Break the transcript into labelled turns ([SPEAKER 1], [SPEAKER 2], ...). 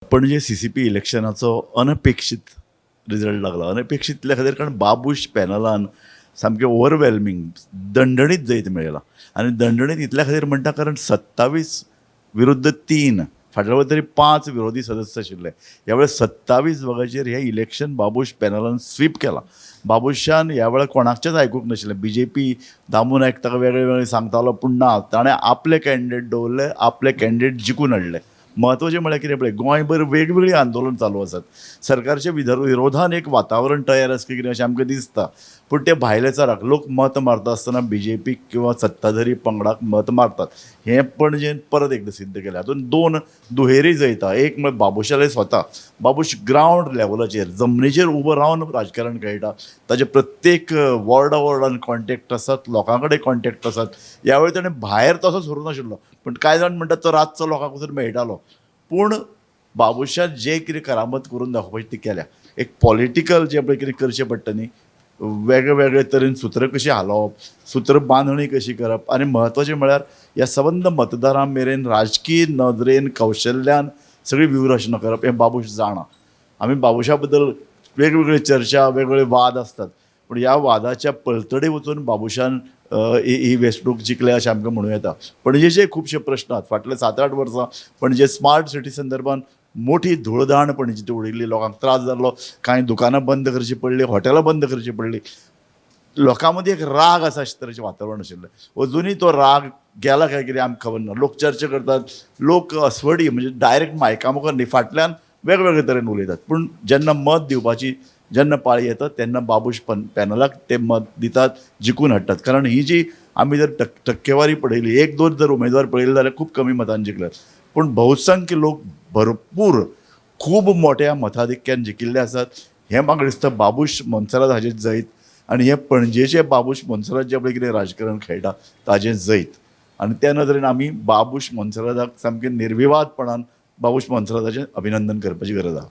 [SPEAKER 1] Panaji CCP इलेक्शनाचो अनपेक्षीत result लागला. अनपेक्षीत इतल्या खातीर कारण बाबूश पॅनलान सामकें ओवरवेल्मिंग दंडणीत जैत मेळयलां. आनी दंडणीत इतल्या खातीर म्हणटा कारण 27 विरुद्ध 3, फाटल्या वेळार तरी 5 विरोधी सदस्य आशिल्ले, ह्या वेळार 27 जाग्याचेर हें इलेक्शन बाबूश पॅनलान स्वीप केलां. बाबूशान ह्या वेळार कोणाचेंच आयकूंक नाशिल्लें. बीजेपी दामू नायक ताका वेगळे वेगळे सांगतालो, पूण ना, ताणें आपले कॅन्डिडेट दवरले, आपले कॅन्डिडेट जिखून हाडले. म्हत्वाचें म्हळ्यार कितें पळय, गोंयभर वेगवेगळीं आंदोलन चालू आसात, सरकारच्या विरोधान एक वातावरण तयार आसा कितें अशें आमकां दिसता. पूण ते भायले चाराक लोक मत मारता आसतना बीजेपीक किंवा सत्ताधारी पंगडाक मत मारतात हें पणजेन परत एकदां सिद्ध केलें. हातूंत 2 दुहेरी जैता, एक म्हळ्यार बाबूशाले स्वता, बाबूश ग्रावंड लेवलाचेर जमनीचेर उबो रावन राजकारण खेळटा, ताजे प्रत्येक वॉर्डा वॉर्डान कॉन्टेक्ट आसात, लोकां कडेन कॉन्टेक्ट आसात. ह्या वेळार ताणें भायर तसो सरूंक नाशिल्लो, पूण कांय जाण म्हणटात तो रातचो लोकांक वचून मेळटालो. पूण बाबूशान जे कितें करामत करून दाखोवपाची ती केल्या. एक पॉलिटिकल जें पळय कितें करचें पडटा न्ही, वेगळे वेगळे तरेन सुत्रां कशीं हालोवप, सुत्र बांदणी कशी करप, आनी म्हत्वाचें म्हळ्यार ह्या सबंद मतदारां मेरेन राजकीय नदरेन कौशल्यान सगळी व्यूहरचना करप हें बाबूश जाणा. आमी बाबूशा बद्दल वेगवेगळे चर्चा, वेगवेगळे वाद आसतात, पूण ह्या वादाच्या पलतडे वचून बाबूशान ही वेंचणूक जिखल्या अशें आमकां म्हणूं येता. पणजेचे खुबशे प्रश्न आसात. फाटले 7-8 वर्सां पणजे स्मार्ट सिटी संदर्भान मोठी धुळदाण पणजेची उडयल्ली, लोकांक त्रास जाल्लो, कांय दुकानां बंद करचीं पडलीं, हॉटेलां बंद करचीं पडलीं, लोकां मदीं एक राग आसा अशें तरेचें वातावरण आशिल्लें. अजुनूय तो राग गेला काय कितें आमकां खबर ना. लोक चर्चा करतात, लोक अस्वडी म्हणजे डायरेक्ट मायका मुखार न्ही, फाटल्यान वेगवेगळे तरेन उलयतात. पूण जेन्ना मत दिवपाची जेन्ना पाळी येता तेन्ना बाबूश पॅनलाक ते मत दितात, जिखून हाडटात. कारण ही जी आमी जर टक्केवारी पळयली, 1-2 जर उमेदवार पळयले जाल्यार खूब कमी मतान जिखल्यात, पूण बहुसंख्य लोक भरपूर खूब मोठ्या मताधिक्यान जिखिल्ले आसात. हें म्हाका दिसता बाबूश मोन्सेरात हाजें जैत, आनी हें पणजेचें बाबूश मोन्सेरात जें पळय कितें राजकारण खेळटा ताजें जैत. आनी त्या नदरेन आमी बाबूश मोन्सेराताक सामकें निर्विवादपणान बाबूश मोन्सेराताचें अभिनंदन करपाची गरज आसा.